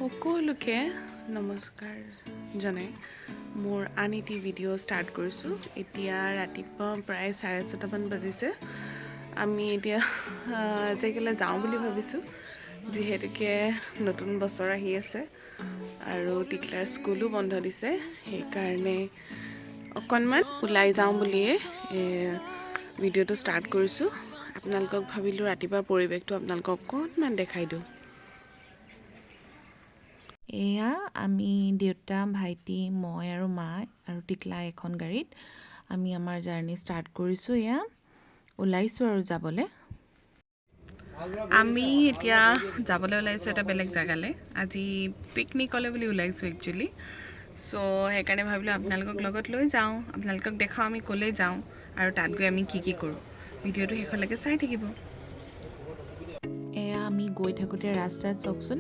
সকলোকে নমস্কাৰ জনাই মোৰ আন এটি ভিডিঅ' ষ্টাৰ্ট কৰিছোঁ। এতিয়া ৰাতিপুৱা প্ৰায় 6:30টামান বাজিছে। আমি এতিয়া জেগালৈ যাওঁ বুলি ভাবিছোঁ, যিহেতুকে নতুন বছৰ আহি আছে আৰু টিকলাৰ স্কুলো বন্ধ দিছে। সেইকাৰণে অকণমান ওলাই যাওঁ বুলিয়ে ভিডিঅ'টো ষ্টাৰ্ট কৰিছোঁ। আপোনালোকক ভাবিলোঁ ৰাতিপুৱাৰ পৰিৱেশটো আপোনালোকক অকণমান দেখাই দিওঁ। এয়া আমি দেউতা, ভাইটি, মই আৰু মা আৰু টিকলা এখন গাড়ীত আমি আমাৰ জাৰ্ণি ষ্টাৰ্ট কৰিছোঁ। এয়া ওলাইছোঁ আৰু যাবলৈ। আমি এতিয়া যাবলৈ ওলাইছোঁ এটা বেলেগ জেগালৈ। আজি পিকনিকলৈ বুলি ওলাইছোঁ একচুৱেলি। চ' সেইকাৰণে ভাবিলোঁ আপোনালোকক লগত লৈ যাওঁ, আপোনালোকক দেখাওঁ আমি ক'লৈ যাওঁ আৰু তাত গৈ আমি কি কি কৰোঁ। ভিডিঅ'টো শেষলৈকে চাই থাকিব। এয়া আমি গৈ থাকোঁতে ৰাস্তাত চাওকচোন,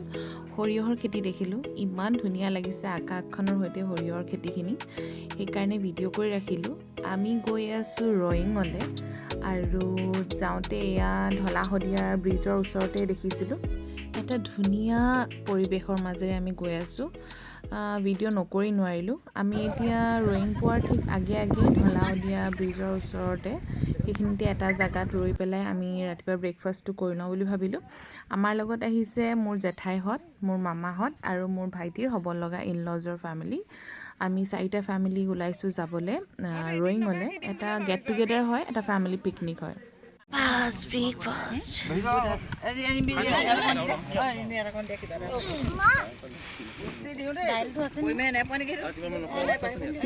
সৰিয়হৰ খেতি দেখিলোঁ। ইমান ধুনীয়া লাগিছে আকাশখনৰ সৈতে সৰিয়হৰ খেতিখিনি, সেইকাৰণে ভিডিঅ' কৰি ৰাখিলোঁ। আমি গৈ আছোঁ ৰয়িঙলৈ আৰু যাওঁতে এয়া ঢলা শদিয়াৰ ব্ৰিজৰ ওচৰতে দেখিছিলোঁ। এটা ধুনীয়া পৰিৱেশৰ মাজেৰে আমি গৈ আছোঁ, ভিডিঅ' নকৰি নোৱাৰিলোঁ। আমি এতিয়া ৰয়িং পোৱাৰ ঠিক আগে আগে ঢলা শদিয়া ব্ৰিজৰ ওচৰতে সেইখিনিতে এটা জেগাত ৰৈ পেলাই আমি ৰাতিপুৱা ব্ৰেকফাষ্টটো কৰি লওঁ বুলি ভাবিলোঁ। আমাৰ লগত আহিছে মোৰ জেঠাইহঁত, মোৰ মামাহঁত আৰু মোৰ ভাইটিৰ হ'ব লগা ইন লজৰ ফেমিলি। আমি চাৰিটা ফেমিলি ওলাইছোঁ যাবলৈ ৰয়িঙলৈ। এটা গেট টুগেডাৰ হয়, এটা ফেমিলি পিকনিক হয়। Fast breakfast.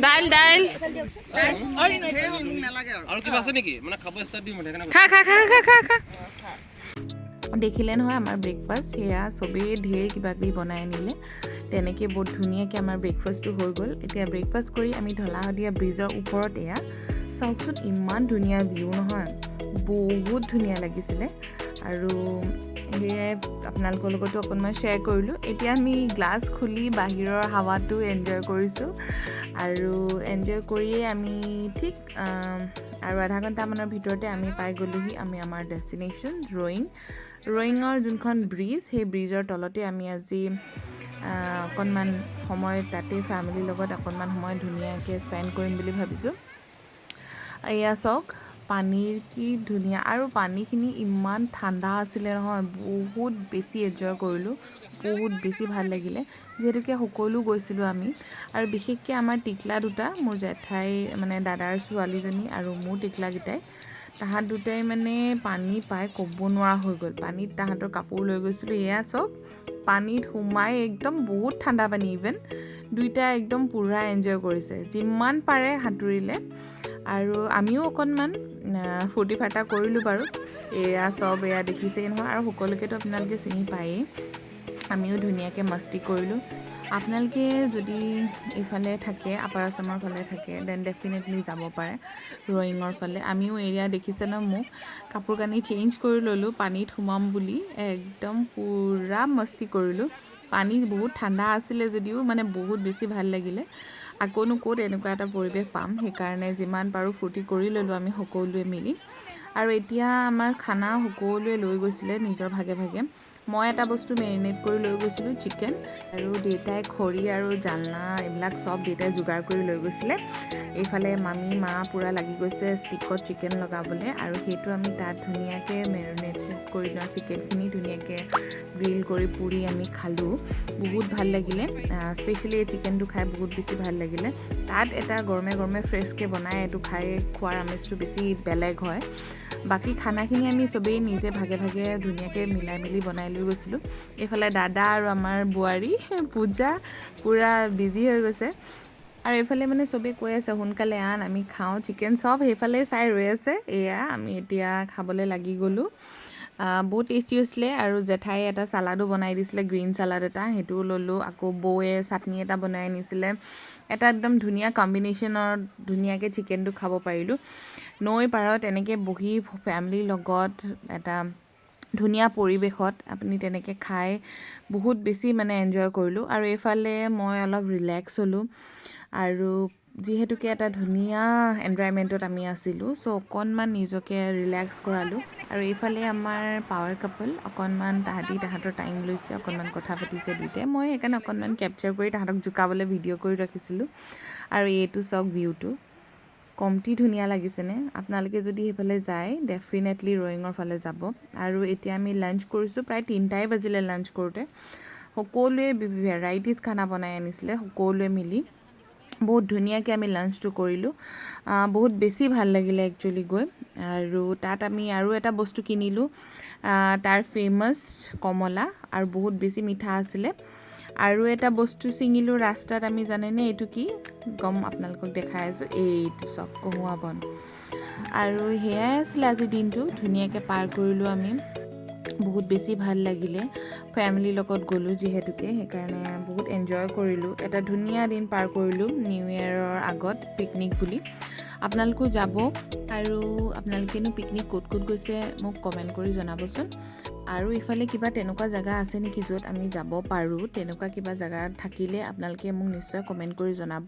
দাইল, দাইল। আৰু কিবা আছে নেকি? মানে খাব ষ্টাৰ্ট দিম মানে, সেইকাৰণে। খা, খা, খা, খা, খা, খা। দেখিলে নহয় আমাৰ ব্ৰেকফাষ্ট? সেয়া চবেই ঢেৰ কিবা কিবি বনাই আনিলে। তেনেকৈ বহুত ধুনীয়াকৈ আমাৰ ব্ৰেকফাষ্টটো হৈ গ'ল। এতিয়া ব্ৰেকফাষ্ট কৰি আমি ঢলা শদিয়া ব্ৰিজৰ ওপৰত, এয়া চাওকচোন, ইমান ধুনীয়া ভিউ নহয়? বহুত ধুনীয়া লাগিছিলে আৰু সেয়াই আপোনালোকৰ লগতো অকণমান শ্বেয়াৰ কৰিলোঁ। এতিয়া আমি গ্লাছ খুলি বাহিৰৰ হাৱাটো এনজয় কৰিছোঁ আৰু এনজয় কৰিয়ে আমি ঠিক আৰু আধা ঘণ্টামানৰ ভিতৰতে আমি পাই গ'লোহি আমি আমাৰ ডেষ্টিনেশ্যন ৰয়িং। ৰয়িঙৰ যোনখন ব্ৰিজ, সেই ব্ৰিজৰ তলতে আমি আজি অকণমান সময় তাতে ফেমিলিৰ লগত অকণমান সময় ধুনীয়াকৈ স্পেণ্ড কৰিম বুলি ভাবিছোঁ। এয়া চাওক, পানীৰ কি ধুনীয়া আৰু পানীখিনি ইমান ঠাণ্ডা আছিলে নহয়। বহুত বেছি এনজয় কৰিলোঁ, বহুত বেছি ভাল লাগিলে, যিহেতুকে সকলো গৈছিলোঁ আমি আৰু বিশেষকৈ আমাৰ টিকলা দুটা, মোৰ জেঠাই মানে দাদাৰ ছোৱালীজনী আৰু মোৰ টিকলাকেইটাই, তাহাঁত দুটাই মানে পানী পাই ক'ব নোৱাৰা হৈ গ'ল। পানীত তাহাঁতৰ কাপোৰ লৈ গৈছিলোঁ। এয়া চাওক, পানীত সোমাই একদম বহুত ঠাণ্ডা পানী, ইভেন দুইটাই একদম পূৰা এনজয় কৰিছে, যিমান পাৰে সাঁতুৰিলে আৰু আমিও অকণমান ফূৰ্তি ফাৰ্তা কৰিলোঁ বাৰু। এয়া চব এয়া দেখিছেই নহয় আৰু সকলোকেতো আপোনালোকে চিনি পায়েই। আমিও ধুনীয়াকৈ মস্তি কৰিলোঁ। আপোনালোকে যদি এইফালে থাকে, আপাৰ আছামৰ ফালে থাকে, then definitely যাব পাৰে ৰয়িঙৰ ফালে। আমিও এৰিয়া দেখিছে ন মোক, কাপোৰ কানি চেঞ্জ কৰি ল'লোঁ পানীত সোমাম বুলি। একদম পূৰা মস্তি কৰিলোঁ। পানী বহুত ঠাণ্ডা আছিলে যদিও মানে বহুত বেছি ভাল লাগিলে। আকৌনো ক'ত এনেকুৱা এটা পৰিৱেশ পাম? সেইকাৰণে যিমান পাৰোঁ ফূৰ্তি কৰি ল'লোঁ আমি সকলোৱে মিলি। আৰু এতিয়া আমাৰ খানা সকলোৱে লৈ গৈছিলে নিজৰ ভাগে ভাগে। মই এটা বস্তু মেৰিনেট কৰি লৈ গৈছিলোঁ, চিকেন। আৰু দেউতাই খৰি আৰু জালনা এইবিলাক চব দেউতাই যোগাৰ কৰি লৈ গৈছিলে। এইফালে মামী, মা পূৰা লাগি গৈছে ষ্টিকত চিকেন লগাবলৈ আৰু সেইটো আমি তাত ধুনীয়াকৈ মেৰিনেট কৰি লোৱা চিকেনখিনি ধুনীয়াকৈ গ্ৰিল কৰি পুৰি আমি খালোঁ। বহুত ভাল লাগিলে। স্পেচিয়েলি এই চিকেনটো খাই বহুত বেছি ভাল লাগিলে। তাত এটা গৰমে গৰমে ফ্ৰেছকৈ বনাই এইটো খাই খোৱাৰ আমেজটো বেছি বেলেগ হয়। বাকী খানাখিনি আমি চবেই নিজে ভাগে ভাগে ধুনীয়াকৈ মিলাই মেলি বনাই লৈ গৈছিলোঁ। এইফালে দাদা আৰু আমাৰ বোৱাৰী পূজা পূৰা বিজি হৈ গৈছে আৰু এইফালে মানে চবেই কৈ আছে, সোনকালে আন, আমি খাওঁ চিকেন। চব সেইফালে চাই ৰৈ আছে। এয়া আমি এতিয়া খাবলৈ লাগি গ'লোঁ। বহুত টেষ্টি হৈছিলে আৰু জেঠাই এটা চালাডো বনাই দিছিলে, গ্ৰীণ চালাড এটা, সেইটোও ল'লোঁ। আকৌ বৌয়ে চাটনি এটা বনাই আনিছিলে। এটা একদম ধুনীয়া কম্বিনেশ্যনত ধুনীয়াকৈ চিকেনটো খাব পাৰিলোঁ। নৈৰ পাৰত এনেকৈ বহি ফেমিলিৰ লগত এটা ধুনীয়া পৰিৱেশত আপুনি তেনেকৈ খাই বহুত বেছি মানে এনজয় কৰিলোঁ। আৰু এইফালে মই অলপ ৰিলেক্স হ'লোঁ আৰু যিহেতুকে এটা ধুনীয়া এনভাইৰমেণ্টত আমি আছিলোঁ, চ' অকণমান নিজকে ৰিলেক্স কৰালোঁ। আৰু এইফালে আমাৰ পাৱাৰ কাপল অকণমান তাহাঁতি তাহাঁতৰ টাইম লৈছে, অকণমান কথা পাতিছে দুয়োটাই। মই সেইকাৰণে অকণমান কেপচাৰ কৰি তাহাঁতক জোকাবলৈ ভিডিঅ' কৰি ৰাখিছিলোঁ। আৰু এইটো চাওক, ভিউটো কমটি ধুনীয়া লাগিছেনে? আপোনালোকে যদি সেইফালে যায়, ডেফিনেটলি ৰয়িঙৰ ফালে যাব। আৰু এতিয়া আমি লাঞ্চ কৰিছোঁ, প্ৰায় 3টাই বাজিলে লাঞ্চ কৰোঁতে। সকলোৱে ভেৰাইটিজ খানা বনাই আনিছিলে, সকলোৱে মিলি বহুত ধুনীয়াকৈ আমি লাঞ্চটো কৰিলোঁ। বহুত বেছি ভাল লাগিলে একচুৱেলি গৈ। আৰু তাত আমি আৰু এটা বস্তু কিনিলোঁ, তাৰ ফেমাছ কমলা আৰু বহুত বেছি মিঠা আছিলে। আৰু এটা বস্তু ছিঙিলোঁ ৰাস্তাত আমি। জানেনে এইটো কি? গম আপোনালোকক দেখাই আছোঁ। এইটো চাওক, কহুৱা বন। আৰু সেয়াই আছিলে আজিৰ দিনটো, ধুনীয়াকৈ পাৰ কৰিলোঁ আমি। বহুত বেছি ভাল লাগিলে। ফেমিলিৰ লগত গ'লোঁ যিহেতুকে, সেইকাৰণে বহুত এনজয় কৰিলোঁ। এটা ধুনীয়া দিন পাৰ কৰিলোঁ নিউ ইয়েৰৰ আগত পিকনিক বুলি। আপোনালোকো যাব আৰু আপোনালোকেনো পিকনিক ক'ত ক'ত গৈছে মোক কমেণ্ট কৰি জনাবচোন। আৰু ইফালে কিবা তেনেকুৱা জেগা আছে নেকি য'ত আমি যাব পাৰোঁ? তেনেকুৱা কিবা জেগা থাকিলে আপোনালোকে মোক নিশ্চয় কমেণ্ট কৰি জনাব।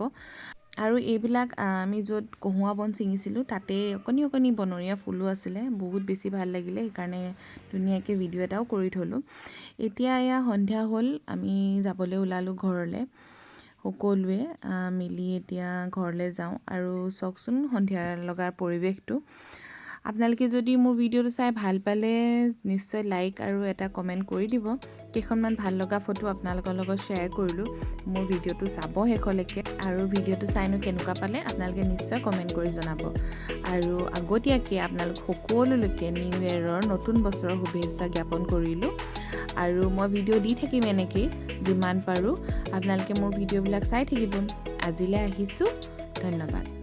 আৰু এইবিলাক আমি য'ত কহুৱা বন ছিঙিছিলোঁ, তাতেই অকণি অকণি বনৰীয়া ফুলো আছিলে। বহুত বেছি ভাল লাগিলে, সেইকাৰণে ধুনীয়াকৈ ভিডিঅ' এটাও কৰি থ'লোঁ। এতিয়া এয়া সন্ধিয়া হ'ল, আমি যাবলৈ ওলালোঁ ঘৰলৈ সকলোৱে মিলি। এতিয়া ঘৰলৈ যাওঁ। আৰু চাওকচোন সন্ধিয়া লগাৰ পৰিৱেশটো। আপোনালোকে যদি মোৰ ভিডিঅ'টো চাই ভাল পালে, নিশ্চয় লাইক আৰু এটা কমেণ্ট কৰি দিব। কেইখনমান ভাল লগা ফটো আপোনালোকৰ লগত শ্বেয়াৰ কৰিলোঁ। মোৰ ভিডিঅ'টো চাব শেষলৈকে আৰু ভিডিঅ'টো চাইনো কেনেকুৱা পালে আপোনালোকে নিশ্চয় কমেণ্ট কৰি জনাব। আৰু আগতীয়াকৈ আপোনালোক সকলোলৈকে নিউ ইয়েৰৰ, নতুন বছৰৰ শুভেচ্ছা জ্ঞাপন কৰিলোঁ। আৰু মই ভিডিঅ' দি থাকিম এনেকেই যিমান পাৰোঁ। আপোনালোকে মোৰ ভিডিঅ'বিলাক চাই থাকিব। আজিলৈ আহিছোঁ, ধন্যবাদ।